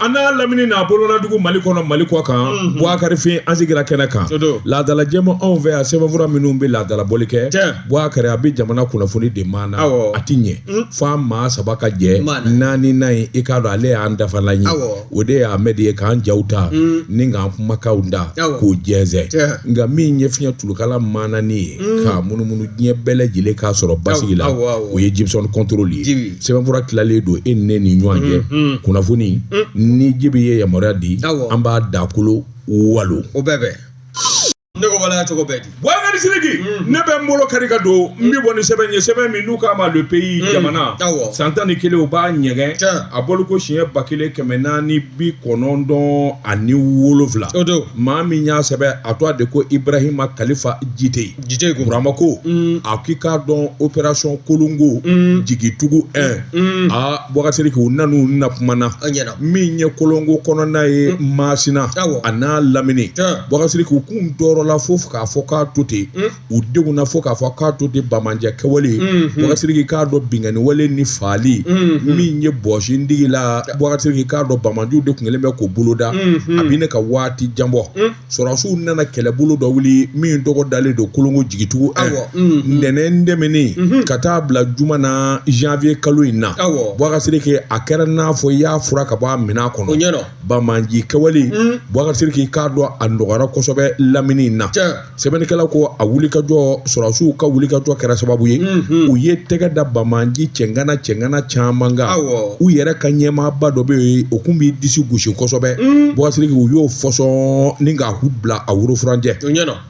An n'a lamini n'a bolonadugu Mali kɔnɔ Mali kɔ kan Bubakari Fin an sigira kɛnɛ kan laadala jɛma anw fɛ yan sɛbɛnfura minnu bɛ laadala bɔli kɛ Bubakari a bɛ jamana kunnafoni de maana a ti ɲɛ f'a maa saba ka jɛ naaninan ye i k'a dɔn ale y'an dafalan ye o de ye Amɛdi ye k'an jaw ta ni k'an kumakanw da k'o jɛnsɛn nka min ye fiɲɛ tulukala maanani ye k'a munumunu diɲɛ bɛɛ lajɛlen k'a sɔrɔ basigi la o ye Jibson contrôle ye sɛbɛnfura tilalen don e ni ne ni ɲɔgɔn cɛ kunnafoni ni Jibi ye yamaruya di an b'a dakolo walo o bɛɛ bɛn ne ko waleya cogo bɛɛ di Bubakari Sidiki ne bɛ n bolo kari ka don n bɛ bɔ ni sɛbɛn ye sɛbɛn min n'u k'a ma Le Pays jamana san 11 u b'a ɲɛgɛn a bɔliko siɲɛ 1497. O don Maa min y'a sɛbɛn a tɔgɔ de ko Ibrahima Kalifa Jite. Jite ko Burama ko a k'i k'a dɔn opération Kolongo jigitugu 1 aa Bubakari Sidiki u nan'u na kuma na a ɲɛna min ye Kolongo kɔnɔna ye Masina a n'a lamini Bubakari Sidiki u kun tɔɔrɔla fo k'a fɔ k'a to ten u degunna fo k'a fɔ k'a to ten banbaanci kɛwale Bubakari Sidiki k'a dɔn binkanni wale ni faali min ye bɔsi digi la Bubakari Sidiki k'a dɔn banbaanciw de kun kɛlen bɛ k'o boloda a bɛ ne ka waati jan bɔ sɔrɔdasiw nana kɛlɛbolo dɔ wuli min tɔgɔ dalen don Kolongo jigitugu ntɛnɛn tɛmɛnen ka taa bila juma na janvier kalo in na Bubakari Sidiki a kɛra n'a fɔ i y'a fura ka bɔ a minɛn kɔnɔ banbaanci kɛwale Bubakari Sidiki k'a dɔn a nɔgɔyara kosɛbɛ lamini in na sɛbɛnnikɛla ko a wulikajɔ sɔrɔdasiw ka wulikajɔ kɛra sababu ye u ye tɛgɛ da banbaanci cɛngana cɛngana caman kan u yɛrɛ ka ɲɛmaaba dɔ bɛ yen o kun b'i disi gosi kosɛbɛ Bubakari Sidiki u y'o fɔsɔn ni k'a ku bila a worofurancɛ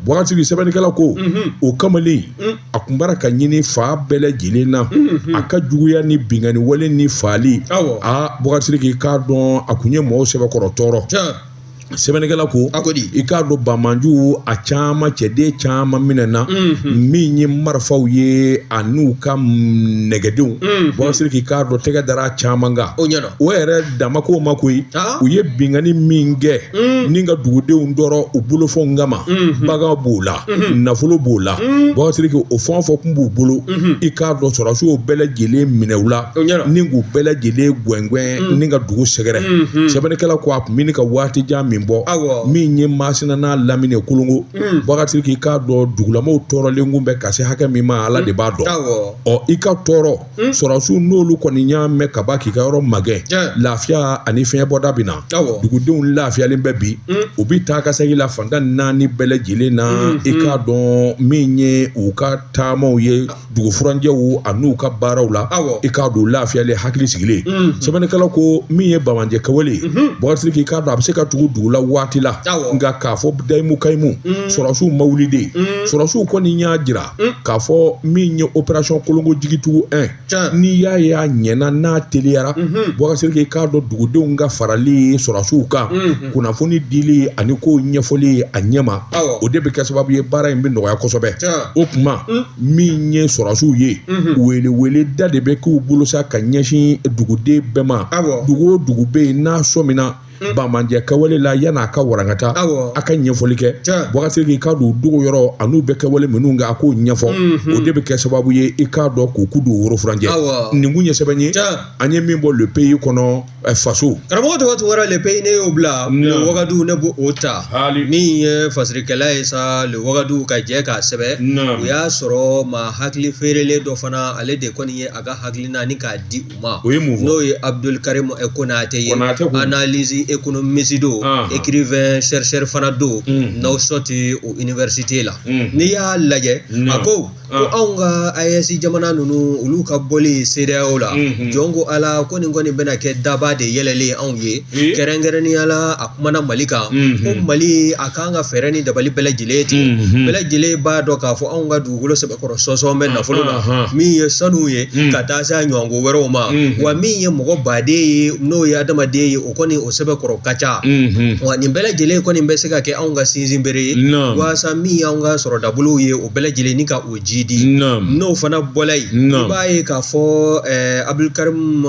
Bubakari Sidiki sɛbɛnnikɛla ko o kamalen a kun bara ka ɲini fan bɛɛ lajɛlen na a ka juguya ni binkanni wale ni faali aa Bubakari Sidiki k'a dɔn a kun ye mɔgɔw sɛbɛkɔrɔ tɔɔrɔ Sɛbɛnnikɛla ko a ko di i k'a dɔn banbaanciw a caman cɛden caman minɛna min ye marifaw ye a n'u ka nɛgɛdenw Bubakari Sidiki k'a dɔn tɛgɛ dara a caman kan o ɲɛna o yɛrɛ dama ko ma koyi u ye binkanni min kɛ ni ka dugudenw tɔɔrɔ u bolofɛnw kama bagan b'o la nafolo b'o la Bubakari Sidiki o fɛn o fɛn kun b'u bolo i k'a dɔn sɔrɔdasiw bɛɛ lajɛlen minɛ u la ni k'u bɛɛ lajɛlen gɛngɛn ni ka dugu sɛgɛrɛ sɛbɛnnikɛla ko a tun bɛ ka waati jan min bɔ min ye Masina n'a lamini Kolongo Bubakari Sidiki k'a dɔn dugulamaw tɔɔrɔlen kun bɛ ka se hakɛ min ma Ala de b'a dɔn ɔ i ka tɔɔrɔ sɔrɔdasiw n'olu kɔni y'a mɛn ka ban k'i ka yɔrɔ magɛn lafiya ani fiɲɛbɔda bɛ na dugudenw lafiyalen bɛ bi u bɛ taa ka segin la fan tan ni naani bɛɛ lajɛlen na i k'a dɔn min ye u ka taamaw ye dugu furancɛw an'u ka baaraw la i k'a dɔn lafiyalen hakili sigilen sɛbɛnnikɛla ko min ye banbaanci kɛwale ye Bubakari Sidiki k'a dɔn a bɛ se ka tugu dugu la waati la nka k'a fɔ dayimu kayimu sɔrɔdasiw ma wuli de sɔrɔdasiw kɔni y'a jira k'a fɔ min ye opération Kolongo jigitugu 1 n'i y'a ye a ɲɛna n'a teliyara Bubakari Sidiki k'a dɔn dugudenw ka farali sɔrɔdasiw kan kunnafoni dili ani kow ɲɛfɔli a ɲɛma o de bɛ kɛ sababu ye baara in bɛ nɔgɔya kosɛbɛ o tuma min ye sɔrɔdasiw ye wele da de bɛ k'u bolo sa ka ɲɛsin duguden bɛɛ ma dugu o dugu bɛ yen n'a sɔmina banbaanci kɛwale la yan'a ka warankata a ka ɲɛfɔli kɛ Bubakari Sidiki k'a dɔn dogo yɔrɔ an'u bɛ kɛwale minnu kɛ a k'o ɲɛfɔ o de bɛ kɛ sababu ye i k'a dɔn k'u ku don worofurancɛ nin kun ye sɛbɛn ye an ye min bɔ Le Pays kɔnɔ faso karamɔgɔ tɔgɔ Tunkara Le Pays ne y'o bila Le Wagadu ne b'o ta min ye fasirikɛla ye sa Le Wagadu ka jɛ k'a sɛbɛn o y'a sɔrɔ maa hakili feerelen dɔ fana ale de kɔni ye a ka hakilina ni k'a di u ma o ye mun fɔ n'o ye Abdul Karim Konate ye analyste économiste don écrivain chercheur fana don Nouakchott o université la n'i y'a lajɛ a ko ko anw ka AES jamana ninnu olu ka bɔli CEDEAO la jɔn ko Ala ko nin kɔni bɛna kɛ daba de yɛlɛlen anw ye kɛrɛnkɛrɛnnenya la a kumana Mali kan ko Mali a kan ka fɛɛrɛ ni dabali bɛɛ lajɛlen tigɛ bɛɛ lajɛlen b'a dɔn k'a fɔ anw ka dugukolo sɛbɛkɔrɔ sɔsɔn bɛ nafolo la min ye sanu ye ka taa se a ɲɔgɔnko wɛrɛw ma wa min ye mɔgɔ baden ye n'o ye adamaden ye o kɔni o sɛbɛkɔrɔ ka ca wa nin bɛɛ lajɛlen kɔni bɛ se ka kɛ anw ka sinsin bere ye walasa min y'anw ka sɔrɔdabolow ye o bɛɛ lajɛlen ni ka o ji jidi n'o fana bɔla yen i b'a ye k'a fɔ Abdulkarim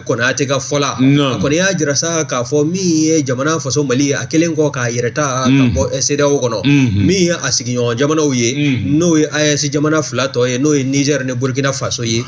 Konate ka fɔ la a kɔni y'a jira sa k'a fɔ min ye jamana faso Mali ye a kɛlen kɔ k'a yɛrɛ ta ka bɔ CEDEAO kɔnɔ min ye a sigiɲɔgɔn jamanaw ye n'o ye AES jamana fila tɔ ye n'o ye Niger ni Burkina Faso ye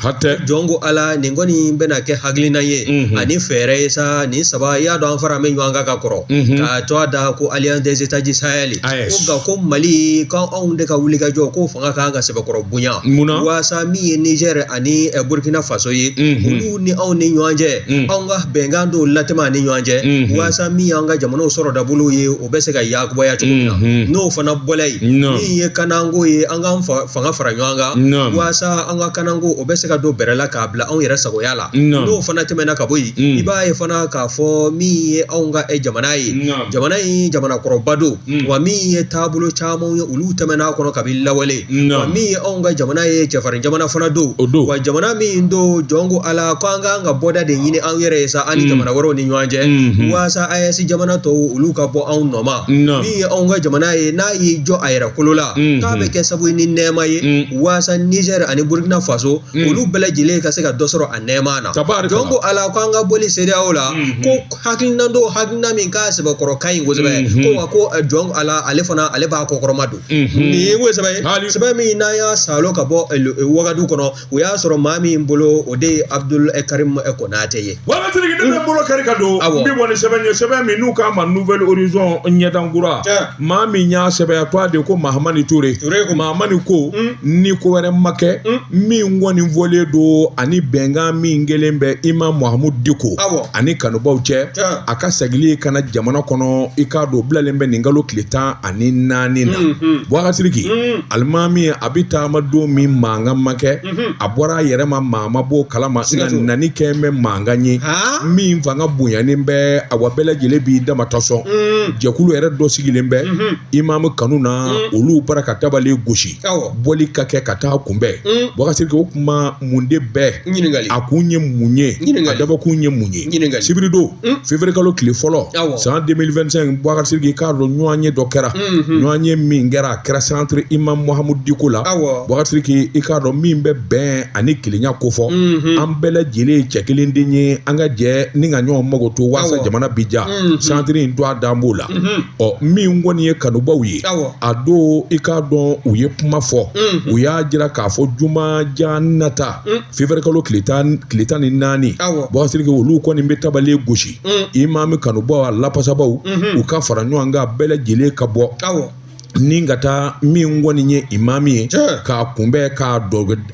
jɔn ko Ala nin kɔni bɛna kɛ hakilina ye ani fɛɛrɛ ye sa nin saba i y'a dɔn an fara bɛ ɲɔgɔn kan ka kɔrɔ k'a tɔgɔ da ko Alliance des États du Sahel ko nka ko Mali ko anw de ka wulikajɔ ko fanga kan ka sɛbɛkɔrɔ bonya waasa min ye Niger ani Burkina Faso ye olu ni anw ni ɲɔgɔn cɛ anw ka bɛnkan dɔw latɛmɛ an ni ɲɔgɔn cɛ waasa min y'an ka jamanaw sɔrɔdabolo ye o bɛ se ka yakubaya cogo min na n'o fana bɔla yen min ye kananko ye an k'an fanga fara ɲɔgɔn kan waasa an ka kananko o bɛ se ka don bɛrɛ la k'a bila anw yɛrɛ sagoya la n'o fana tɛmɛna ka bɔ yen i b'a ye fana k'a fɔ min ye anw ka jamana ye jamana in jamana kɔrɔba don wa min ye taabolo caman ye olu tɛmɛna a kɔnɔ kabi lawale wa min ye anw ka jamana ye cɛfarin jamana fana don wa jamana min don jɔn ko ala ko an k'an ka bɔda de ɲini an yɛrɛ ye sa an ni jamana wɛrɛw ni ɲɔgɔn cɛ waasa AES jamana tɔw olu ka bɔ anw nɔma min ye anw ka jamana ye n'a y'i jɔ a yɛrɛ kolo la k'a bɛ kɛ sabu ni nɛɛma ye waasa Niger ani Burkina Faso olu bɛɛ lajɛlen ka se ka dɔ sɔrɔ a nɛɛma na jɔn ko ala ko an ka bɔli CEDEAO la ko hakilina don hakilina min k'a sɛbɛkɔrɔ ka ɲi kosɛbɛ ko wa ko jɔn ala ale fana ale b'a kɔkɔrɔma don nin ye ko sɛbɛn ye sɛbɛn min n'an y'a salo ka bɔ wagadu kɔnɔ o y'a sɔrɔ maa min bolo o de ye Abdul Karim Konate ye. Wala Sidiki ne bɛ n bolo kari ka don n bɛ bɔ ni sɛbɛn ye sɛbɛn min n'u k'a ma Nouvel Horizon ɲɛdankura maa min y'a sɛbɛn a tɔgɔ de ko Mahamani Ture Mahamani ko ni ko wɛrɛ ma kɛ min kɔni fɔlen don ani bɛnkan min kɛlen bɛ Imam Mahamudu Diko ani kanubaw cɛ a ka segili ka na jamana kɔnɔ i k'a dɔn bilalen bɛ nin kalo tile 14 na Bubakari Sidiki alimami a bɛ taama don min mankan ma kɛ a bɔra a yɛrɛ ma maa ma b'o kalama nka nani kɛ bɛ mankan ye min fanga bonyanen bɛ awa bɛɛ lajɛlen b'i dama ta sɔn jɛkulu yɛrɛ dɔ sigilen bɛ imamu kanu na olu bara ka tabali gosi bɔli ka kɛ ka taa kunbɛn Bubakari Sidiki o kuma mun de bɛɛ a kun ye mun ye a dabɔkun ye mun ye sibiridon février kalo tile fɔlɔ san 2025 Bubakari Sidiki k'a dɔn ɲɔgɔnye dɔ kɛra ɲɔgɔnye min kɛra a kɛra centre imam Mahamudu Diko la Bubakari Sidiki i k'a dɔn min bɛ bɛn ani kelenya kofɔ an bɛɛ lajɛlen ye cɛ kelen den ye an ka jɛ ni ka ɲɔgɔn mago to walasa jamana bi ja centre in to a dan b'o la ɔ min kɔni ye kanubaw ye a don i k'a dɔn u ye kuma fɔ u y'a jira k'a fɔ jumajan nata février kalo tile 14 Bubakari Sidiki olu kɔni bɛ tabali gosi imam kanubaw a lapasabaw u ka fara ɲɔgɔn kan bɛɛ lajɛlen ka bɔ ni ka taa min kɔni ye imami ye k'a kunbɛn k'a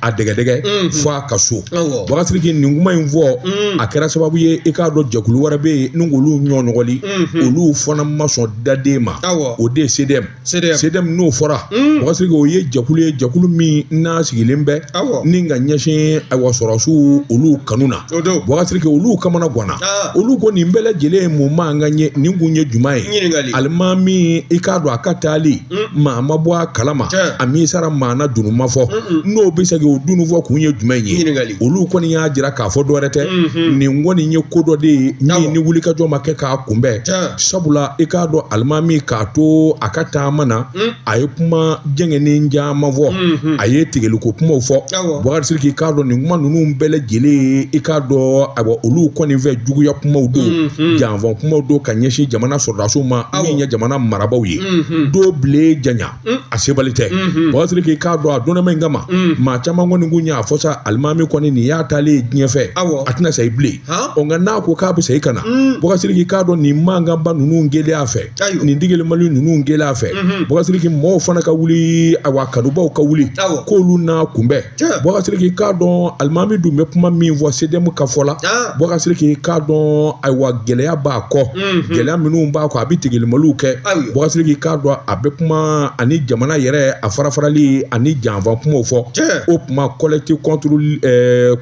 a dɛgɛdɛgɛ fo a ka so Bubakari Sidiki nin kuma in fɔ a kɛra sababu ye i k'a dɔn jɛkulu wɛrɛ bɛ yen ni k'olu ɲɔɲɔgɔli olu fana ma sɔn daden ma o de ye CDM CDM n'o fɔra Bubakari Sidiki o ye jɛkulu ye jɛkulu min n'a sigilen bɛ ni ka ɲɛsin ayiwa sɔrɔdasiw olu kanu na Bubakari Sidiki olu kamana ganna olu ko nin bɛɛ lajɛlen ye mun mankan ye nin kun ye jumɛn ye alimami i k'a dɔn a ka taali maa ma bɔ a kalama a m'i sara maa na dunun ma fɔ n'o bɛ se k'o dunun fɔ kun ye jumɛn ye olu kɔni y'a jira k'a fɔ dɔwɛrɛ tɛ nin kɔni ye ko dɔ de ye min ni wulikajɔ ma kɛ k'a kunbɛn sabula i k'a dɔn alimami k'a to a ka taama na a ye kuma jɛngɛnen caman fɔ a ye tigɛliko kumaw fɔ Bubakari Sidiki i k'a dɔn nin kuma ninnu bɛɛ lajɛlen i k'a dɔn ayiwa olu kɔni fɛ juguya kumaw don janfa kumaw don ka ɲɛsin jamana sɔrɔdasiw ma min ye jamana marabaaw ye dɔw bilen janya a sebali tɛ Bubakari Sidiki i k'a dɔn a dɔnnama in kama maa caman kɔni kun y'a fɔ sa alimami kɔni nin y'a taalen ye diɲɛ fɛ a tɛna segin bilen ɔ nka n'a ko k'a bɛ segin ka na Bubakari Sidiki i k'a dɔn nin mankanba ninnu kɛlen a fɛ nin digilimali ninnu kɛlen a fɛ Bubakari Sidiki mɔgɔw fana ka wuli awa kanubaw ka wuli k'olu n'a kunbɛn Bubakari Sidiki i k'a dɔn alimami dun bɛ kuma min fɔ CDM ka fɔ la Bubakari Sidiki i k'a dɔn ayiwa gɛlɛya b'a kɔ gɛlɛya minnu b'a kɔ a bɛ tigilimaliw kɛ Bubakari Sidiki i k'a dɔn a bɛ kuma ani jamana yɛrɛ a farafarali ani janfa kumaw fɔ o kuma collectif contre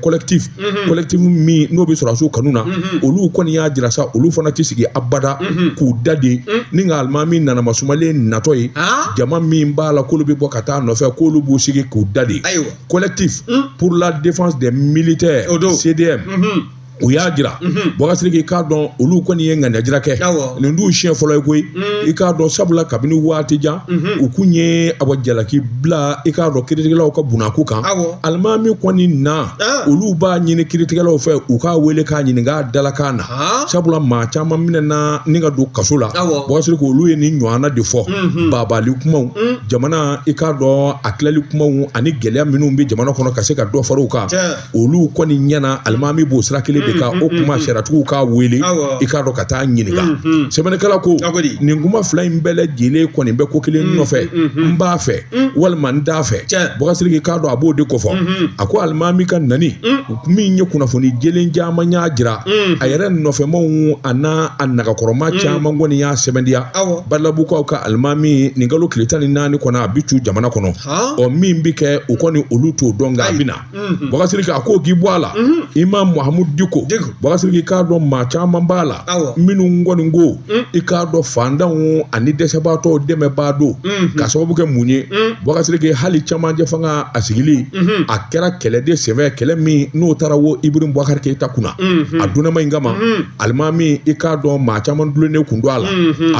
collectif collectif min n'o bɛ sɔrɔdasiw kanu na olu kɔni y'a jira sa olu fana tɛ sigi abada k'u da de ni nka alimami nana masumalen natɔ ye jama min b'a la k'olu bɛ bɔ ka taa nɔfɛ k'olu b'u sigi k'u da de collectif pour la défense des militaires CDM. U y'a jira Bubakari Sidiki, i k'a dɔn olu kɔni ye ŋaniya jira kɛ. Nin t'u siɲɛ fɔlɔ ye koyi, i k'a dɔn, sabula kabini waati jan u kun ye awa jalaki bila, i k'a dɔn, kiritigɛlaw ka bunako kan. Alimami kɔni na, olu b'a ɲini kiritigɛlaw fɛ u k'a wele k'a ɲininka a dalakan na, sabula maa caman minɛna ni ka don kaso la. Bubakari Sidiki, olu ye nin ɲɔgɔnna de fɔ, babali kumaw, jamana, i k'a dɔn, a tilali kumaw ani gɛlɛya minnu bɛ jamana kɔnɔ ka se ka dɔ fara u kan. Olu kɔni ɲɛna alimami b'o sira kelen de kan. O kuma sariyatigiw k'a wele, i k'a dɔn, ka taa ɲininka. Sɛbɛnnikɛla ko nin kuma fila in bɛɛ lajɛlen kɔni bɛ ko kelen nɔfɛ, n b'a fɛ walima n t'a fɛ. Bubakari Sidiki, k'a dɔn, a b'o de kofɔ. A ko alimami ka nani min ye kunnafoni jɛlen caman y'a jira, a yɛrɛ nɔfɛmaw a n'a a nagakɔrɔma caman kɔni y'a sɛbɛntiya. Badalabugukaw ka alimami nin kalo tile 14 kɔnɔ, a bi cu jamana kɔnɔ. Ɔ min bɛ kɛ, o kɔni olu t'o dɔn, nka a bɛ na. Bubakari Sidiki, a ko k'i bɔ a la, Imam Mahamudu Diko. Bubakari Sidiki, k'a dɔn, maa caman b'a la minnu kɔni ko, i k'a dɔn, fantanw ani dɛsɛbaatɔw dɛmɛbaa don. Ka sababu kɛ mun ye? Bubakari Sidiki, hali camancɛ fanga a sigili, a kɛra kɛlɛ de senfɛ, kɛlɛ min n'o taara wo Ibrahim Bubakari Keyita kunna a donnama in kama. Alimami, i k'a dɔn, maa caman dulonnen kun don a la.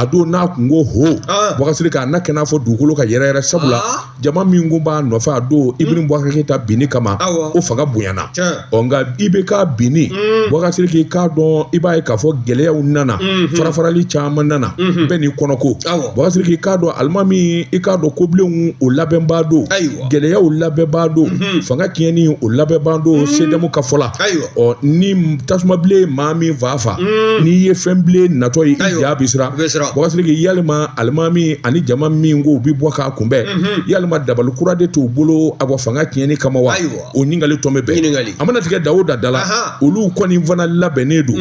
A don n'a kun ko ho, Bubakari Sidiki, a na kɛ n'a fɔ dugukolo ka yɛrɛyɛrɛ, sabula jama min kun b'a nɔfɛ a don Ibrahim Bubakari Keyita binni kama, o fanga bonyana. Ɔ nka IBK binni, Bubakari Sidiki, k'a dɔn, i b'a ye k'a fɔ gɛlɛyaw nana, farafarali caman nana, bɛɛ n'i kɔnɔko. Bubakari Sidiki, k'a dɔn, alimami, i k'a dɔn, kobilenw o labɛnbaa don, gɛlɛyaw labɛnbaa don, fanga tiɲɛni o labɛnbaa don CDM ka fɔ la. Ɔ ni tasuma bilen maa min fa fa, n'i ye fɛn bilen natɔ ye, i ja bɛ siran. Bubakari Sidiki, yalima alimami ani jama min ko u bɛ bɔ k'a kunbɛn, yalima dabali kura de t'u bolo a bɔ fanga tiɲɛni kama wa? O ɲininkali tɔ bɛ bɛn. A mana tigɛ da o da da la, olu kɔni fana labɛnnen don.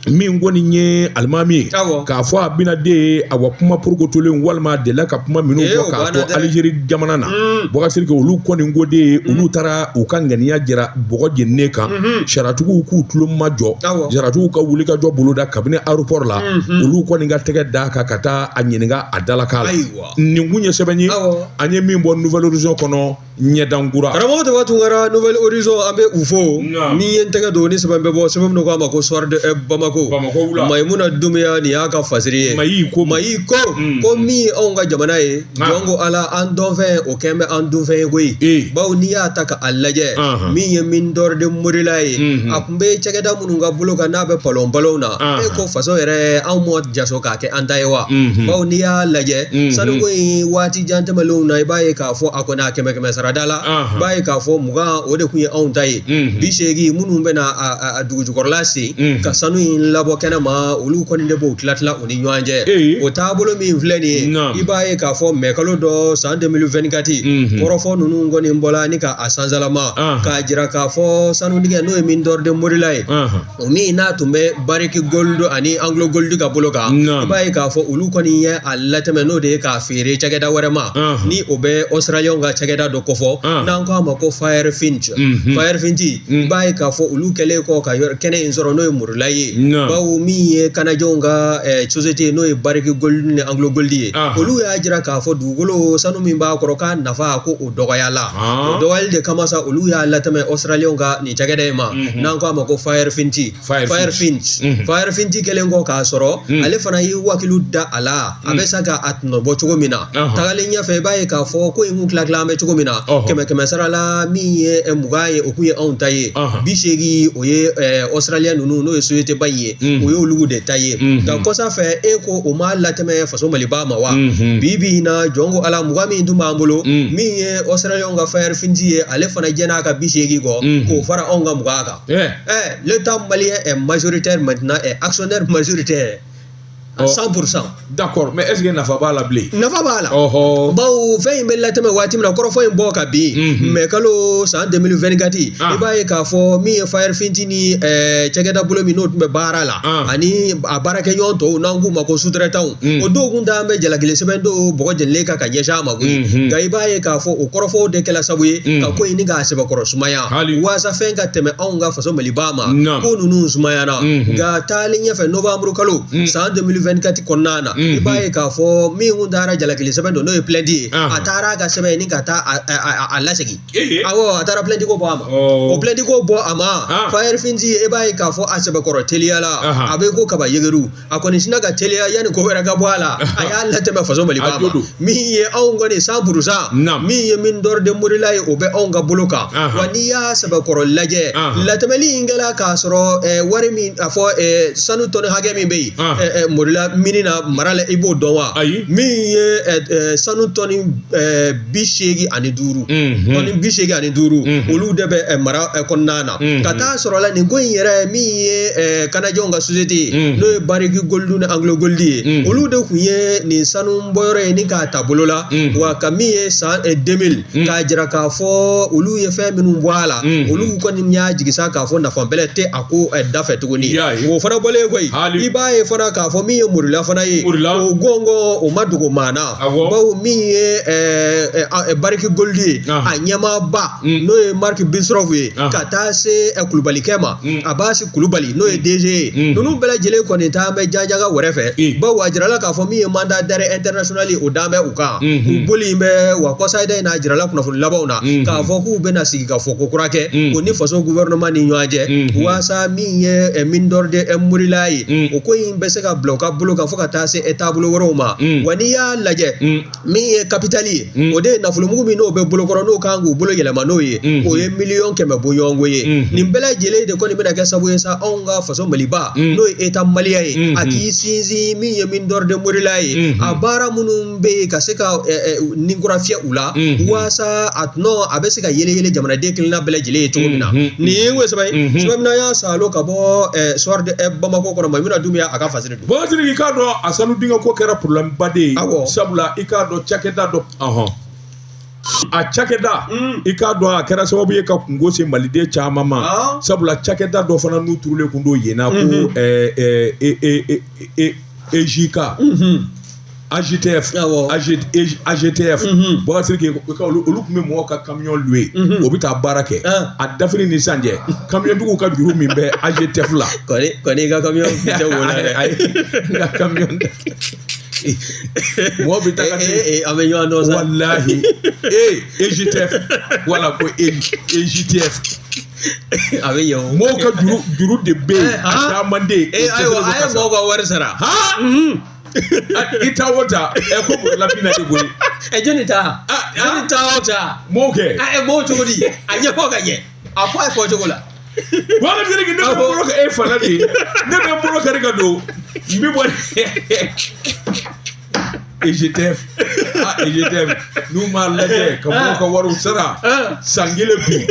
Min kɔni ye alimami ye k'a fɔ a bɛna de awa kuma porokotolen walima a delila ka kuma minnu fɔ k'a to Alizeri jamana na, Bubakari Sidiki, olu kɔni ko de ye olu taara u ka ŋaniya jira bɔgɔ jeninen kan. Sariyatigiw k'u tulo majɔ, sariyatigiw ka wuli ka jɔ boloda kabini aéroport la, olu kɔni ka tɛgɛ d'a kan ka taa a ɲininka a dalakan la. Nin kun ye sɛbɛn ye an ye min bɔ Nouvel Horizon kɔnɔ, ɲɛdankura. Karamɔgɔ Taba Tunkara, Nouvel Horizon, an bɛ u fo. Ni ye n tɛgɛ don ni sɛbɛn bɛ bɔ, sɛbɛn min ko a ma ko Soir de Bamako, Mayimuna Dunbiya, nin y'a ka fasiri ye. Mayi ko Mayi ko ko min ye anw ka jamana ye, jɔn ko Ala, an dɔnfɛn o kɛn bɛ an dunfɛn ye koyi. Bawo n'i y'a ta k'a lajɛ, min ye mine d'or de Morila ye, a tun bɛ cakɛda minnu ka bolo kan n'a bɛ palon palon na, e ko faso yɛrɛ anw ma jaso k'a kɛ an ta ye wa? Bawo n'i y'a lajɛ sanuko in waati jan tɛmɛnlenw na, i b'a ye k'a fɔ a kɔni a kɛmɛ kɛmɛ sarada la, i b'a ye k'a fɔ 20 o de tun ye anw ta ye, 80 minnu bɛna a dugu jukɔrɔla sen ka sanu in labɔ kɛnɛ ma, olu kɔni de b'o tila tila u ni ɲɔgɔn cɛ. O taabolo min filɛ nin ye, i b'a ye k'a fɔ mɛ kalo dɔ san 2024, kɔrɔfɔ ninnu kɔni bɔla ni ka a sansalama k'a jira k'a fɔ sanu dingɛ n'o ye mine d'or de Morila ye, o min n'a tun bɛ Barrick Gold ani Anglo Gold ka bolo kan, i b'a ye k'a fɔ olu kɔni ye a latɛmɛ, n'o de ye k'a feere cakɛda wɛrɛ ma, ni o bɛ Australienw ka cakɛda dɔ kofɔ n'an ko a ma ko Firefinch. Firefinch, i b'a ye k'a fɔ olu kɛlen kɔ ka kɛnɛ in sɔrɔ, n'o ye Morila ye, bawo min ye Canadienw ka société n'o ye Barrick Gold ni Anglo Gold ye, olu y'a jira k'a fɔ dugukolo sanu min b'a kɔrɔ k'a nafa ko o dɔgɔyala. O dɔgɔyali de kama sa, olu y'a latɛmɛ Australienw ka nin cakɛda in ma, n'an ko a ma ko Firefinch. Firefinch, Firefinch kɛlen kɔ k'a sɔrɔ, ale fana y'i wakilu da a la, a bɛ se ka a tɔnɔ bɔ cogo min na. Tagalen ɲɛfɛ, i b'a ye k'a fɔ ko in kun tila tila an bɛ cogo min na, kɛmɛ kɛmɛ sara la, min ye 20 ye, o kun ye anw ta ye, 80 o ye Australien ninnu, n'o ye société ba in ye, o ye olu de ta ye. Nka kɔsa fɛ, e ko o ma latɛmɛ faso Maliba ma wa? Bi bi in na, jɔn ko Ala, 20 min tun b'an bolo, min ye Australienw ka Firefinch ye, ale fana jɛn'a ka 80 kɔ k'o fara anw ka 20 kan. L'État malien est majoritaire maintenant, est actionnaire majoritaire à 100%. D'accord, mais est-ce que nafa b'a la bilen? Nafa b'a la. Bawo fɛn in bɛ latɛmɛ waati min na, kɔrɔfɔ in bɔ ka bin mɛ kalo san 2024, i b'a ye k'a fɔ min ye Firefinch ni cakɛda bolo min n'o tun bɛ baara la, ani a baarakɛɲɔgɔn tɔw n'an k'u ma ko sous-traitants, o dɔw kun t'an bɛ jalakili sɛbɛn dɔw bɔgɔ jenilen kan ka ɲɛsin a ma koyi. Nka i b'a ye k'a fɔ o kɔrɔfɔw de kɛla sababu ye ka ko in ni k'a sɛbɛkɔrɔ sumaya, waasa fɛn ka tɛmɛ anw ka faso Maliba ma, ko ninnu sumayana. Nka taalen ɲɛfɛ, novembre kalo san 2024 2024 kɔnɔna na, i b'a ye k'a fɔ min kun taara jalakili sɛbɛn don, n'o ye plainte ye, a taara a ka sɛbɛn ni ka taa a lasegin. Awɔ, a taara plainte ko bɔ a ma. O plainte ko bɔ a ma, Fayɛri Finti, e b'a ye k'a fɔ a sɛbɛkɔrɔ teliya la, a bɛ ko kaba yegeru, a kɔni sinna ka teliya yanni ko wɛrɛ ka bɔ a la, a y'a latɛmɛ faso Maliba ma. Min ye anw kɔni 100%, min ye mine d'or de Morila ye, o bɛ anw ka bolo kan. Wa n'i y'a sɛbɛkɔrɔ lajɛ, latɛmɛli in kɛla k'a sɔrɔ wari min a fɔ sanu tɔni hakɛ min bɛ yen Morila mini na mara la, i b'o dɔn wa? Min ye sanu tɔni 85, tɔni 85, olu de bɛ mara kɔnɔna na. Ka taa sɔrɔ la nin ko in yɛrɛ, min ye Kanajɛw ka société ye, n'o ye Barrick Gold ni Anglo Gold ye, olu de tun ye nin sanu bɔyɔrɔ ye ni k'a ta bolo la. Wa ka min ye san 2000, k'a jira k'a fɔ olu ye fɛn minnu bɔ a la, olu kɔni y'a jigi sa k'a fɔ nafa bɛrɛ tɛ a ko da fɛ tuguni. O fana bɔlen koyi, i b'a ye fana k'a fɔ min ye Morila fana ye, o gɔngɔn o ma dogo maa na, bawo min ye Barrick Gold ye, a ɲɛmaaba n'o ye Marc Bischoff ye, ka taa se Kulubalikɛ ma, Abasi Kulubali, n'o ye DG ye, ninnu bɛɛ lajɛlen kɔni taa bɛ jajaga wɛrɛ fɛ, bawo a jirala k'a fɔ min ye mandat d'arrêt international ye, o dan bɛ u kan. U boli bɛ wa kɔsayida in na, a jirala kunnafoni labanw na k'a fɔ k'u bɛna sigi ka fɔ ko kura kɛ o ni faso gouvernement ni ɲɔgɔn cɛ, waasa min ye mine d'or de Morila ye, o ko in bɛ se ka bila u ka bolo kan fo ka taa se taabolo wɛrɛw ma. Wa n'i y'a lajɛ, min ye capital ye, o de ye nafolomugu min n'o bɛ bolokɔrɔ, n'o kan k'u bolo yɛlɛma n'o ye, o ye 100 000 000 bɔɲɔgɔnko ye. Nin bɛɛ lajɛlen de kɔni bɛna kɛ sababu ye sa, anw ka faso Maliba, n'o ye État malien ye, a k'i sinsin min ye mine d'or de Morila ye, a baara minnu bɛ yen, ka se ka ninkura fiyɛ u la, waasa a tɔnɔ a bɛ se ka yele yele jamanaden kelenna bɛɛ lajɛlen ye cogo min na. Nin ye sɛbɛn ye, sɛbɛn min na y'a salo ka bɔ Soir de Bamako kɔnɔ, Maimuna Dumbuya a ka fasiri don. Bɔn, i k'a dɔn a sanu dingɛ ko kɛra problème ba de ye, sabula i k'a dɔn cakɛda dɔ, a cakɛda, i k'a dɔn a kɛra sababu ye ka kungo se maliden caman ma, sabula cakɛda dɔ fana n'u turulen kun don yen na ko EJK, AGTF, AGTF, Bɔkari Sidiki, olu tun bɛ mɔgɔw ka camion louer, o bɛ taa baara kɛ. A dafiri ni sisan cɛ, camion-tigiw ka juru min bɛ AGTF la. Kɔni i ka camion tɛ wo la dɛ. Ayi, n ka camion mɔgɔ bɛ taa ka an bɛ ɲɔgɔn dɔn sa. Walahi, EGTF, wala ko EJTF. A bɛ ɲɛ o. Mɔgɔw ka juru de bɛ yen, a caman de yen. Ayiwa, a ye mɔgɔw ka wari sara. I ta o ta, ko Morila bina de koyi. Jɔnni ta? Jɔnni ta o ta? Mɔgɔw kɛ. Mɔgɔw cogo di? A ɲɛfɔ ka ɲɛ. A fɔ a fɔ cogo la. Bɔkari Sidiki, ne bɛ n bolo kɛ e fana de ye, ne bɛ n bolo kari ka don, n bɛ bɔ. EGTF, EGTF, n'u m'a lajɛ ka mɔgɔw ka wariw sara san kelen bi.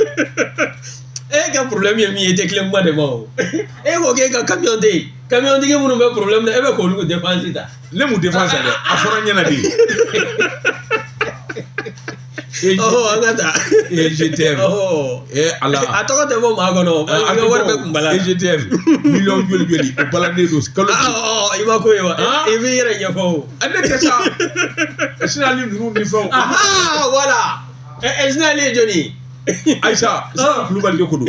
E ka problème ye min ye, i tɛ tilen kuma de ma o. E ko k'e ka camion tɛ yen, camion tigi minnu bɛ problème na, e bɛ k'olu défense ta. Ne mun défense dɛ, a fɔra n ɲɛna de. An ka taa. EGTF. Ala. A tɔgɔ tɛ bɔ maa kɔnɔ. I ka wari bɛ kun bala. EGTF miliyɔn joli joli o balannen don kalo. I ma ko ye wa? I b'i yɛrɛ ɲɛfɔ o. Ne tɛ sa. Sinali ninnu ni fɛnw. Voilà. Sinali ye jɔnni ye? Ayisa, Kulubali de ko don.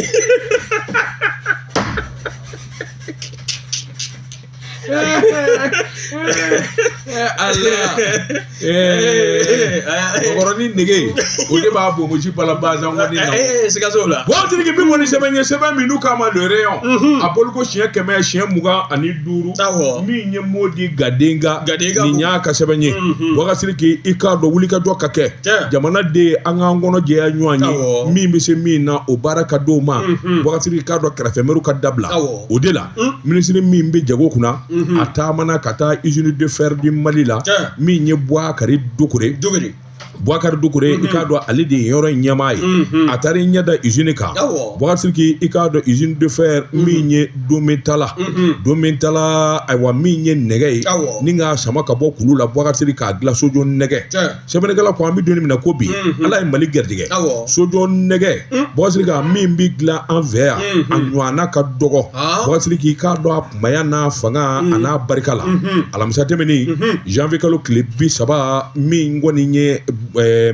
Ala, mɔgɔrɔnin nege, o de b'a bonmosi bala bazan kɔni na. Sikaso la. Bɔn, Sidiki, bi kɔni sɛbɛn ye sɛbɛn min n'u k'a ma Le Rayon, a bɔli siɲɛ 125, min ye Modi Gadenga, nin y'a ka sɛbɛn ye. Bɔkari Sidiki, i k'a dɔn wulikajɔ ka kɛ jamanaden, an k'an kɔnɔ jɛya ɲɔgɔn ye, min bɛ se min na o baara ka d'o ma. Bɔkari Sidiki, k'a dɔn kɛrɛfɛmɛriw ka dabila. O de la minisiri min bɛ jago kunna, a taamana ka taa usine de fer du Mali la, min ye Bouakari Doucouré. Bouakari Doucouré, i k'a dɔn ale de ye yɔrɔ in ɲɛmaa ye. A taara i ɲɛ da usine kan. Bouakari Sidiki, i k'a dɔn usine de fer min ye Domentala, Domentala, ayiwa, min ye nɛgɛ ye ni k'a sama ka bɔ kulu la, Bouakari Sidiki, k'a dilan sojɔ nɛgɛ. Sɛbɛnnikɛla ko an bɛ don min na ko bi, Ala ye Mali garijɛgɛ sojɔ nɛgɛ. Bouakari Sidiki, min bɛ dilan an fɛ yan, a ɲɔgɔnna ka dɔgɔ. Bouakari Sidiki, i k'a dɔn a kunbaya n'a fanga a n'a barika la. Alamisa tɛmɛnen, janvier kalo tile 30, min kɔni ye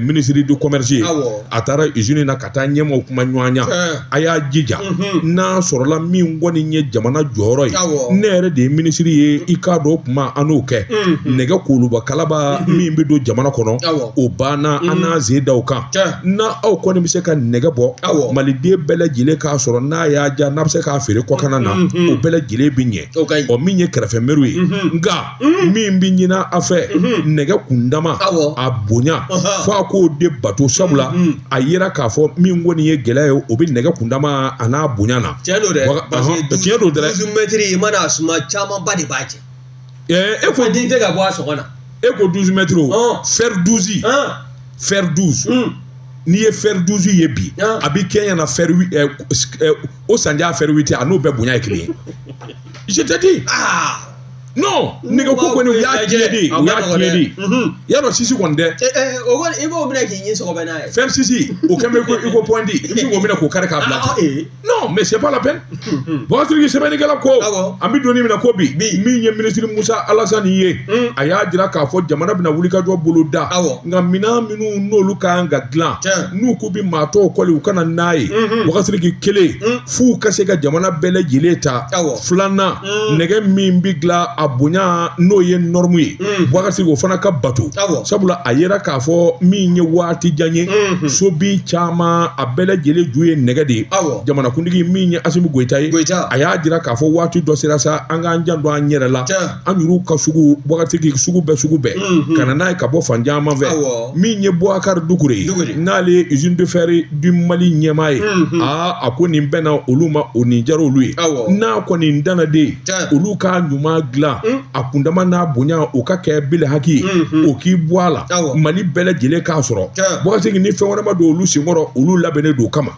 ministre du commerce ye, a taara usine na ka taa ɲɛmaaw kuma ɲɔgɔnya. A y'a jija, n'a sɔrɔla min kɔni ye jamana jɔyɔrɔ ye, ne yɛrɛ de ye minisiri ye, i k'a dɔn o kuma an n'o kɛ. Nɛgɛ koloba kalaba min bɛ don jamana kɔnɔ, o banna, an n'an sen da o kan. N'a aw kɔni bɛ se ka nɛgɛ bɔ, maliden bɛɛ lajɛlen k'a sɔrɔ, n'a y'a diya, n'a bɛ se k'a feere kɔkanna na, o bɛɛ lajɛlen bɛ ɲɛ. Ɔ min ye kɛrɛfɛmɛriw ye, nka min bɛ ɲini a fɛ, nɛgɛ kundama a bonya fo a k'o de bato, sabula a yera k'a fɔ min kɔni ye gɛlɛya ye, o bɛ nɛgɛ kundama a n'a bonya na. Tiɲɛ don dɛ, parce que tiɲɛ don dɛ, 12 mètres i mana a suma, camanba de b'a jɛ. E ko den tɛ ka bɔ a sɔngɔ na. E ko 12 mètres, o fer 12, fer 12, n'i ye fer 12 ye bi, a bɛ kɛ ɲɛna fer o sanja fer 8, a n'o bɛɛ bonya ye kelen ye. Je te dis. Ah. Non, nɛgɛ ko kɔni u y'a tiɲɛ de, u y'a tiɲɛ de. Y'a dɔn sisi kɔni dɛ. O kɔni i b'o minɛ k'i ɲin sɔgɔbɛ n'a ye. Fer sisi, o kɛn bɛ i ko pointe, i bɛ se k'o minɛ k'o kari k'a bila. Non, mais c'est pas la peine. Bɔgɔsiriki sɛbɛnnikɛla ko, an bɛ don min na ko bi, min ye minisiri Musa Alasani ye, a y'a jira k'a fɔ jamana bɛna wulikajɔ bolo da. Nka minɛn minnu n'olu ka kan ka dilan, n'u k'u bɛ maa tɔw kɔli u kana n'a ye. Bɔgɔsiriki kelen, f'u ka se ka jamana bɛɛ lajɛlen ta. Filanan, nɛgɛ min bɛ dilan a bonya n'o ye norme ye, Bɔgɔsiriki o fana ka bato. Sabula a yera k'a fɔ min ye waati jan ye, sobin caman a bɛɛ lajɛlen ju ye nɛgɛ de ye. Jamanakuntigi min ye Asimi Goyita ye, a y'a jira k'a fɔ waati dɔ sera sa, an k'an janto an yɛrɛ la, an yɛrɛw ka sugu, Bɔgɔsiriki sugu bɛɛ sugu bɛɛ ka na n'a ye ka bɔ fan caman fɛ. Min ye Boubacar Dukure ye, n'ale ye usine de fer du Mali ɲɛmaa ye, aa a ko nin bɛnna olu ma, o nin diyara olu ye. N'a kɔni danna de, olu k'a ɲuman dilan, a kundama n'a bonya o ka kɛ bele haki ye, o k'i bɔ a la, Mali bɛɛ lajɛlen k'a sɔrɔ. Bɔgɔsiriki ni fɛn wɛrɛ ma don olu senkɔrɔ, olu labɛnnen don o kama.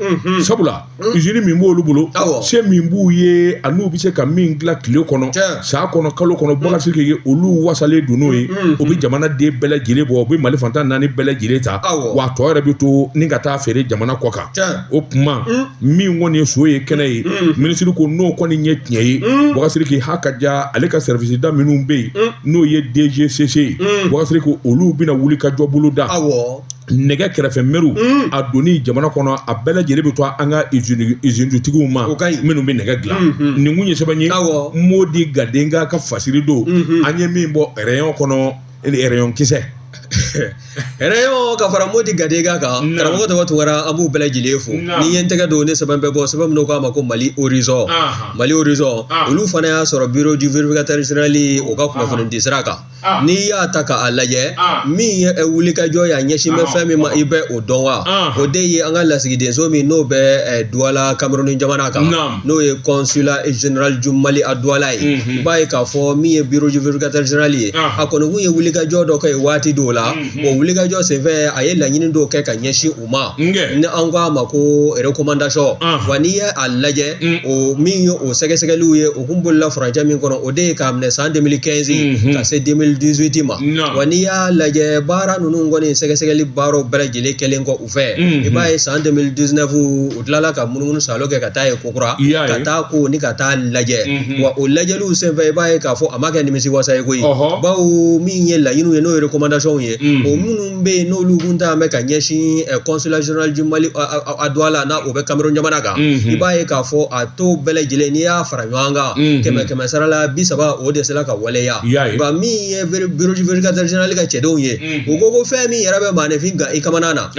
Sabula usine min b'olu bolo, se min b'u ye, a n'u bɛ se ka min dilan tile kɔnɔ, san kɔnɔ, kalo kɔnɔ, Bɔgɔsiriki olu wasalen don n'o ye. O bɛ jamana den bɛɛ lajɛlen bɔ, o bɛ Mali fantan naani bɛɛ lajɛlen ta, wa a tɔ yɛrɛ bɛ to ni ka taa feere jamana kɔ kan. O kuma min kɔni ye so ye kɛnɛ ye, minisiri ko n'o kɔni ye tiɲɛ ye, Bɔgɔsiriki ha ka diya ale ka service da minnu bɛ yen, n'o ye DGCC ye, Bɔgɔsiriki olu bɛna wuli ka jɔ bolo da. Nɛgɛ kɛrɛfɛ mɛriw a donni jamana kɔnɔ, a bɛɛ lajɛlen bɛ to an ka usinetigiw ma minnu bɛ nɛgɛ dilan. Nin kun ye sɛbɛn ye Modi Gadenga ka fasiri don, an ye min bɔ rayon kɔnɔ, rayon kisɛ. Rayon ka fara Modi Gadenga kan, karamɔgɔ Tɔgɔ Tunkara, an b'u bɛɛ lajɛlen fo. Ni ye n tɛgɛ don ne sɛbɛn bɛ bɔ sɛbɛn minnu k'a ma ko Mali Horizon, Mali Horizon, olu fana y'a sɔrɔ bureau du vérificateur général o ka kunnafoni di sira kan. N'i y'a ta k'a lajɛ, min ye wulikajɔ ye a ɲɛsin bɛ fɛn min ma, i bɛ o dɔn wa? O de ye an ka lasigidenso min n'o bɛ Douala Cameroun jamana kan, n'o ye consulat général du Mali à Douala ye. I b'a ye k'a fɔ min ye bureau du vérificateur général ye, a kɔni kun ye wulikajɔ dɔ kɛ waati dɔw la. O wulikajɔ senfɛ, a ye laɲini dɔw kɛ ka ɲɛsin u ma, ni an ko a ma ko recommandation. Wa n'i ye a lajɛ, o min ye o sɛgɛsɛgɛliw ye, o kun bolila furancɛ min kɔnɔ, o de ye k'a minɛ san 2015 ka se 2018 ma. Wa n'i y'a lajɛ, baara ninnu kɔni sɛgɛsɛgɛli baaraw bɛɛ lajɛlen kɛlen kɔ u fɛ, i b'a ye san 2019 u tilala ka munumunu salo kɛ ka taa ye kokura, ka taa ko ni ka taa lajɛ. Wa o lajɛliw senfɛ, i b'a ye k'a fɔ a ma kɛ nimisi wasa ye koyi, bawo min ye laɲiniw ye, n'o ye recommandation ye, o minnu bɛ yen n'olu kun t'an bɛ ka ɲɛsin consulat général du Mali à Douala n'a o bɛ Cameroun jamana kan, i b'a ye k'a fɔ a t'o bɛɛ lajɛlen, n'i y'a fara ɲɔgɔn kan, 100 sara la 30 o de sera ka waleya. Nka min ye bureau du vérificateur général ka cɛdenw ye, u ko ko fɛn min yɛrɛ bɛ maaninfin gan i kamana na,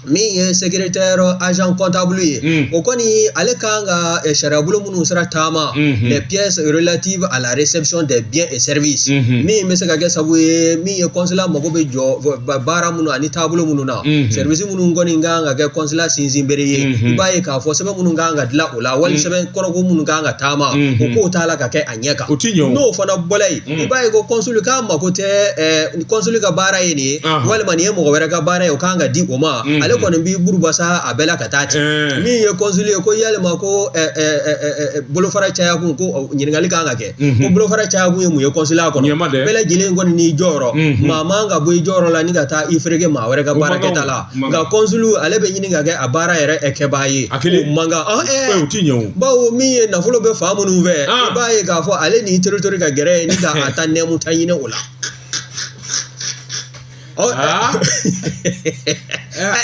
min ye secrétaire agent comptable ye, o kɔni ale kan ka sariyabolo minnu sera taama, les pièces relatives à la réception des biens et services, min bɛ se ka kɛ sababu ye min ye consulat mago bɛ jɔ baara minnu ani taabolo minnu na, service minnu kɔni kan ka kɛ consulat sinsin bere ye, i b'a ye k'a fɔ sɛbɛn minnu kan ka dilan o la, wali sɛbɛn kɔrɔko minnu kan ka taama, o kow t'a la ka kɛ a ɲɛ kan. N'o fana bɔla yen, i b'a ye ko consul k'a mako tɛ, consul ka baara ye nin ye, walima nin ye mɔgɔ wɛrɛ ka baara ye, o kan ka di o ma, ale kɔni b'i burubasa a bɛɛ la ka taa ten. Min ye consul ye, ko yalima ko bolofara caya kun, ko ɲininkali kan ka kɛ, ko bolofara caya kun ye mun ye consulat kɔnɔ, bɛɛ lajɛlen kɔni n'i jɔyɔrɔ, maa man ka bɔ i jɔyɔrɔ la ni ka taa i fereke maa wɛrɛ ka baara kɛta la. Nka consul ale bɛ ɲini ka kɛ a baara yɛrɛ kɛbaa ye, o man kan. Bawo min ye nafolo bɛ fa minnu fɛ, i b'a ye k'a fɔ ale ni territoire ka gɛrɛ ye ni ka a ta nɛmu ta ɲini o la.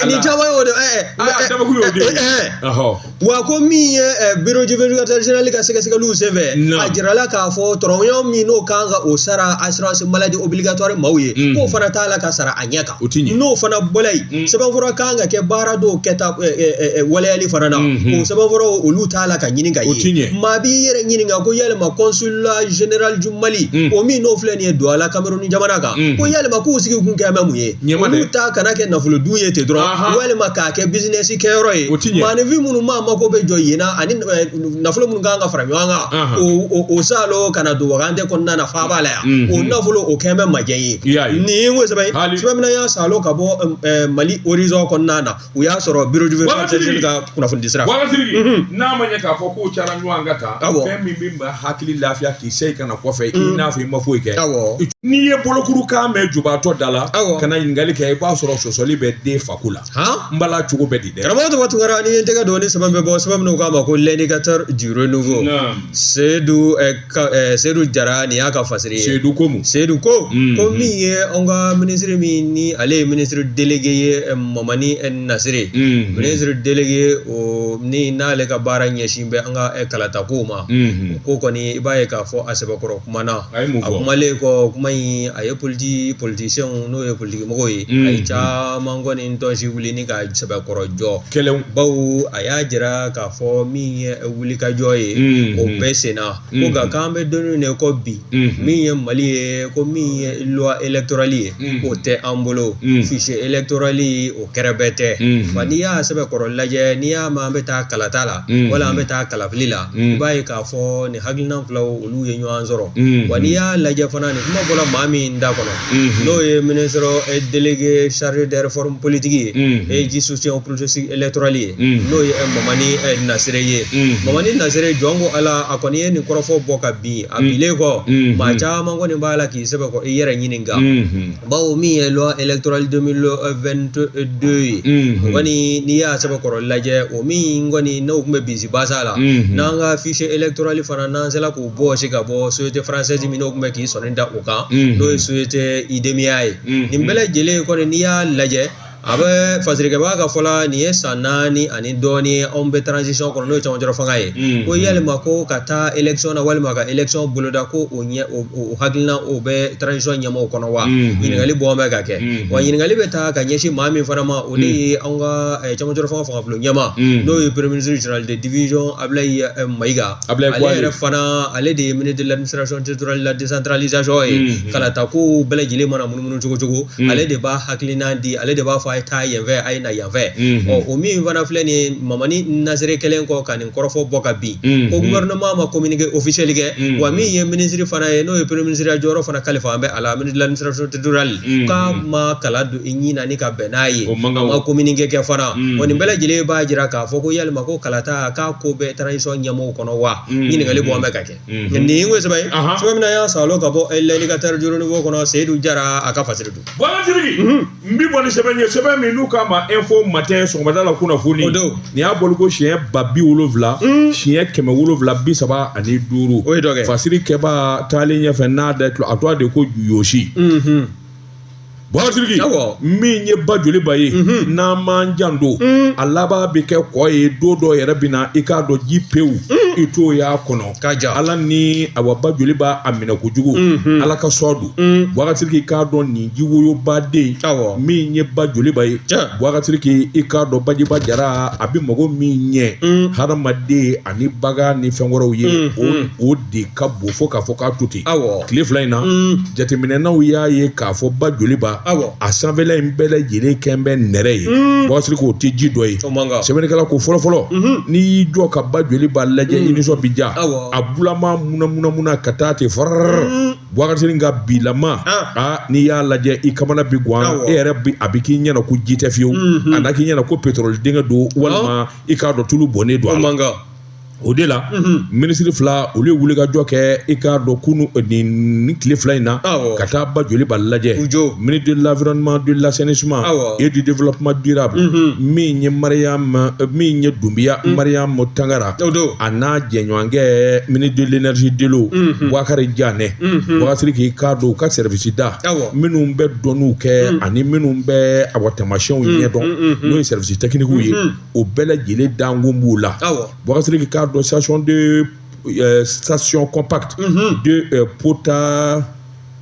Nin caman y'o de wa ko min ye bureau du vérificateur général ka sɛgɛsɛgɛliw senfɛ, a jirala k'a fɔ tɔrɔɲɔ min n'o kan ka o sara assurance maladie obligatoire maaw ye, k'o fana t'a la ka sara a ɲɛ kan. N'o fana bɔla yen, sɛbɛnfura kan ka kɛ baara dɔw kɛta waleyali fana na, o sɛbɛnfura olu t'a la ka ɲini ka ye. Maa b'i yɛrɛ ɲininka ko yalima consulat général du Mali, o min n'o filɛ nin ye Douala Cameroun jamana kan, ko yalima k'u sigi kun kɛ bɛ mun ye? Olu ta kana kɛ nafolo dun ye ten dɔrɔn, walima k'a kɛ business kɛyɔrɔ ye. Maaninfin minnu maa mako bɛ jɔ yen na, ani nafolo minnu kan ka fara ɲɔgɔn kan, o salo ka na don wagande kɔnɔna na faaba la yan, o nafolo o kɛn bɛ majɛ ye. Nin ye sɛbɛn sɛbɛn min y'a salo ka bɔ Mali Horizon kɔnɔna na, u y'a sɔrɔ bureau du vérificateur ka kunnafoni sira. N'a ma ɲɛ k'a fɔ k'o cayara ɲɔgɔn kan tan, fɛn min bɛ hakili lafiya k'i segin ka na kɔfɛ, i n'a fɔ i ma foyi kɛ. N'i ye bolokuru kan mɛn jubaatɔ da la, ka na ɲininkali kɛ, i b'a sɔrɔ sɔsɔli bɛ den fako la. N bala cogo bɛɛ di dɛ. Karamɔgɔ Tɔgɔ Tunkara, ni ye n tɛgɛ don ni sɛbɛn bɛ bɔ, sɛbɛn min k'a ma ko l'indicateur du renouveau, Seydou Jara, nin y'a ka fasiri ye. Seydou ko mun? Seydou ko ko min ye an ka minisiri min ni ale ye ministre délégué ye, Mamani Nasire, ministre délégué o ni n'ale ka baara ɲɛsin bɛ an ka kalata kow ma, o ko kɔni i b'a ye k'a fɔ a sɛbɛkɔrɔ kumana. A kumalen kɔ, kuma in a ye politiciens, n'o ye politiki mɔgɔw ye, a ye caman kɔni tɔnsi wuli ni ka sɛbɛkɔrɔ jɔ. Kɛlɛw. Bawo a y'a jira k'a fɔ min ye wulikajɔ ye, o bɛɛ senna ko nka k'an bɛ don de kɔ bi, min ye Mali ye, ko min ye loi électorale ye, o tɛ an bolo, fichier électoral o kɛrɛbɛ tɛ. Wa n'i y'a sɛbɛkɔrɔ lajɛ, n'i y'a mɛn an bɛ taa kalata la wala an bɛ taa kalafili la, i b'a ye k'a fɔ nin hakilina filaw olu ye ɲɔgɔn sɔrɔ. Wa n'i y'a lajɛ fana, nin kuma bɔra maa min da kɔnɔ, n'o ye ministre délégué chargé des réformes politiques ye et du soutien au processus électoral ye, n'o ye Mamani Nasire ye. Mamani Nasire, jɔn ko Ala, a kɔni ye nin kɔrɔfɔ bɔ ka bin. A bilen kɔ, maa caman kɔni b'a la k'i sɛbɛ i yɛrɛ ɲininka, bawo min ye loi électorale 2022 ye, o kɔni n'i y'a sɛbɛkɔrɔ lajɛ, o min kɔni n'o tun bɛ bisi basa la, n'an ka fichier électoral fana n'an sera k'o bɔsi ka bɔ société française min n'o tun bɛ k'i sɔnni da o kan, n'o ye société Idemia ye. Nin bɛɛ lajɛlen kɔni, n'i y'a lajɛ, a bɛ fasirikɛbaga ka fɔ la, nin ye san 4 ani dɔɔnin anw bɛ transition kɔnɔ, n'o ye cɛmancɛ fanga ye, ko yalima ko ka taa élection na walima ka élection boloda, ko o ɲɛ o hakilina o bɛ transition ɲɛmɔgɔw kɔnɔ wa? Ɲininkali bɔ bɛ ka kɛ. Wa ɲininkali bɛ taa ka ɲɛsin maa min fana ma, o de ye anw ka cɛmancɛ fanga fangabulon ɲɛmaa, n'o ye premier ministre général de division Ablaye Mayiga. Ale yɛrɛ fana, ale de ye ministre de l'administration territoriale de la décentralisation ye. Kalata ko bɛɛ lajɛlen mana munumunu cogo cogo, ale de b'a hakilina di, ale de b'a fɔ a ye taa yen fɛ, a ye na yan fɛ. Ɔ o min fana filɛ nin ye, Mamani Nasire kɛlen kɔ ka nin kɔrɔfɔ bɔ ka bin, ko gouvernement ma communiqué officiel kɛ, wa min ye ministre fana ye, n'o ye premier ministre jɔyɔrɔ fana kalifa an bɛ a la, ministre de l'administration territoriale, k'a ma kala don i ɲin na ni ka bɛn n'a ye, a ma communiqué kɛ fana. Wa nin bɛɛ lajɛlen b'a jira k'a fɔ ko yalima ko kalata k'a ko bɛ transition ɲɛmɔgɔw kɔnɔ wa? Ɲininkali bɔ bɛ ka kɛ. Nin ye sɛbɛn ye, sɛbɛn min y'a salo ka bɔ l'indicateur du renouveau kɔnɔ, Seydou Jara a ka fasiri don. Bɔn n bi bɔ ni sɛbɛn ye, sɛbɛn min n'u k'a ma Info Matin, sɔgɔmada la kunnafoni. Nin y'a bɔli ko siɲɛ 70 siɲɛ 735. O ye dɔ kɛ. Fasiri kɛba taalen ɲɛfɛ n'a da a to a de ko yosi. Bɔn min ye ba joliba ye, n'an m'an janto, a laban bɛ kɛ kɔ ye. Don dɔ yɛrɛ bɛ na, i k'a dɔn ji pewu i t'o y'a kɔnɔ. Ka ja. Ala ni awa ba joliba a minɛ kojugu, Ala ka sɔ don. Bubakari, k'a dɔn nin ji woyobaden min ye ba joliba ye, Bubakari, i k'a dɔn bajiba jara a bɛ mago min ɲɛ hadamaden ani bagan ni fɛn wɛrɛw ye, o de ka bon fo k'a fɔ k'a to ten. Tile fila in na, jateminɛnaw y'a ye k'a fɔ ba joliba a sanfɛla in bɛɛ lajɛlen kɛn bɛ nɛrɛ ye. Bubakari, k'o tɛ ji dɔ ye. Sɛbɛnnikɛla ko fɔlɔfɔlɔ, n'i y'i jɔ ka ba joliba lajɛ, i nisɔn bi ja. A bulama munna ka taa ten fararara. Bubakari ka bilama, n'i y'a lajɛ, i kamana bi gan, e yɛrɛ bi a bɛ k'i ɲɛna ko ji tɛ fiyewu, a n'a k'i ɲɛna ko pétrole dingɛ don, walima i k'a dɔn tulu bɔnnen don a la. O de la minisiri fila olu ye wulikajɔ kɛ i k'a dɔn kunu nin tile fila in na ka taa ba joliba lajɛ. Ministre de l'environnement, de l'assainissement et du développement durable, min ye Mariam min ye Dunbiya Mariam Tangara, a n'a jɛɲɔgɔnkɛ ministre de l'énergie de l'eau Bubakari Janɛ. Bubakari Sidiki, i k'a dɔn u ka service da minnu bɛ dɔnniw kɛ ani minnu bɛ awa taamasiyɛnw ɲɛdɔn, n'o ye service technique ye, o bɛɛ lajɛlen dankun b'u la. Bubakari Sidiki, k'a dɔn station compacte de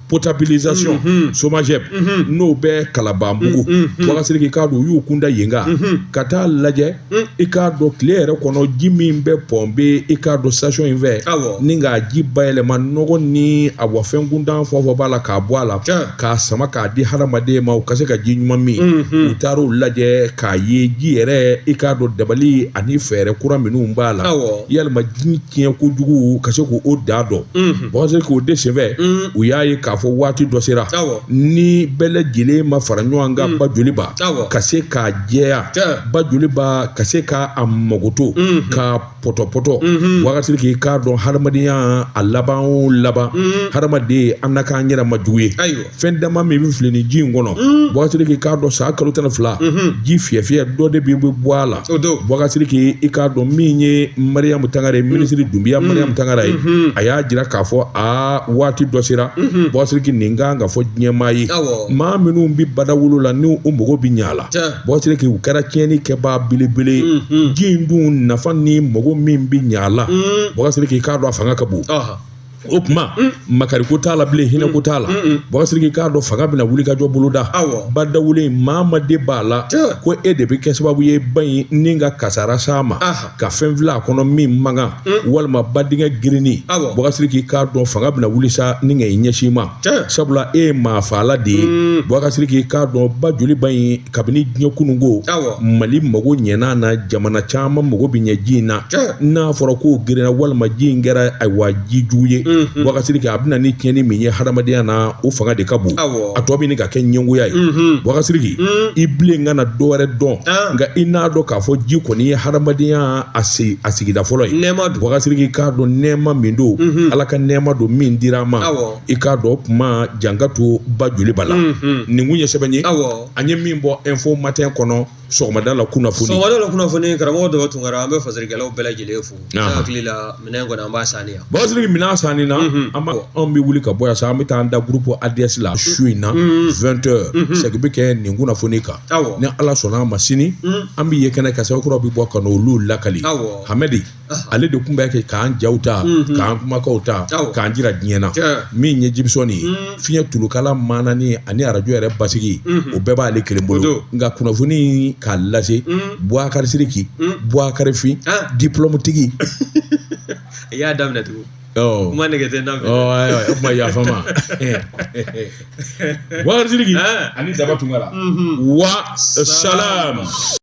potabilisation Somagep, n'o bɛ Kalabanbugu. Bubakari Sidiki, k'a dɔn u y'u kunda yen kan ka taa lajɛ. I k'a dɔn tile yɛrɛ kɔnɔ, ji min bɛ pɔnpe i k'a dɔn station in fɛ ni k'a ji bayɛlɛma, nɔgɔ ni awa fɛn kuntan fɛn o fɛn b'a la, k'a bɔ a la, k'a sama k'a di hadamaden ma u ka se ka ji ɲuman min. U taar'o lajɛ k'a ye ji yɛrɛ, i k'a dɔn dabali ani fɛɛrɛ kura minnu b'a la, yalima ji tiɲɛ kojugu ka se k'o da dɔn. Bubakari Sidiki, o de senfɛ u y'a ye k'a fɔ waati dɔ sera ni bɛɛ lajɛlen ma fara ɲɔgɔn kan ba joliba ka se k'a jɛya, ba joliba ka se k'a magoto, k'a pɔtɔpɔtɔ. Bubakari Sidiki, k'a dɔn hadamadenya a laban o laban, hadamaden an na k'an yɛrɛ ma jugu ye. Fɛn dama min bɛ fili ni ji in kɔnɔ, Bubakari Sidiki, k'a dɔn san kalo 12 ji fiyɛ fiyɛ dɔ de bɛ bɔ a la. Bubakari Sidiki, i k'a dɔn min ye Mariyamu Tangara ye, minisiri Dunbiya Mariyamu Tangara ye, a y'a jira k'a fɔ aa waati dɔ sera. Bubakari Sidiki, nin kan ka fɔ diɲɛmaa ye, maa minnu bɛ badawolo la ni u mago bɛ ɲɛ a la. Bubakari Sidiki, u kɛra tiɲɛni kɛbaa belebele ye. Ji in dun nafa ni mago min bɛ ɲɛ a la, Bubakari Sidiki, k'a dɔn a fanga ka bon. O tuma makariko t'a la bilen, hinɛko t'a la. Bubakari Sidiki, k'a dɔn fanga bɛna wuli ka jɔ boloda badawolo in. Maa ma de b'a la ko e de bɛ kɛ sababu ye ba in ni ka kasara s'a ma, ka fɛn fila a kɔnɔ min man kan, walima badingɛ girinni. Bubakari Sidiki, k'a dɔn fanga bɛna wuli sa ni ka i ɲɛsin i ma, sabula e ye maafaala de ye. Bubakari Sidiki, k'a dɔn ba joliba in kabini diɲɛ kununko, Mali mago ɲɛna na, jamana caman mago bɛ ɲɛ ji in na. N'a fɔra k'o girinna walima ji in kɛra ayiwa ji jugu ye, Bubakari Sidiki, a bɛna ni tiɲɛni min ye hadamadenya na, o fanga de ka bon, a tɔ bɛ ka kɛ ɲɛngoya ye. Bubakari Sidiki, i bilen kana dɔ wɛrɛ dɔn, nka i n'a dɔn k'a fɔ ji kɔni ye hadamadenya a sigida fɔlɔ ye. Bubakari Sidiki, k'a dɔn nɛɛma min don, Ala ka nɛɛma don min dira an ma. I k'a dɔn o kuma jan ka to ba joliba la. Nin kun ye sɛbɛn ye an ye min bɔ Info Matin kɔnɔ sɔgɔmada la kunnafoni. Sɔgɔmada la kunnafoni, karamɔgɔ Daba Tunkara, an bɛ fasirikɛlaw bɛɛ lajɛlen fo. Ne hakili la minɛn kɔni an b'a sanni yan. Bubakari Sidiki, minɛn sanni na, an b'a anw bɛ wuli ka bɔ yan sa, an bɛ taa an da groupe ADS la su in na 20 heures. Segin bɛ kɛ nin kunnafoni kan. Ni Ala sɔnna a ma, sini an bɛ ye kɛnɛ kan, sɛbɛn kuraw bɛ bɔ ka n'olu lakali. Hamɛdi ale de tun bɛ kɛ k'an jaw ta, k'an kumakanw ta, k'an jira diɲɛ na. Min ye Jibisɔni ye, fiɲɛ tulukala maanani ani arajo yɛrɛ basigi, o bɛɛ b'ale kelen bolo. Nka kunnafoni k'a lase, Bubakari Sidiki, Bubakari Fin, diplôme tigi. I y'a daminɛ tugun. Kuma nege tɛ n na. Ayiwa, o tuma yafa ma. Bubakari Sidiki ani Daba Tunkara, wa salam.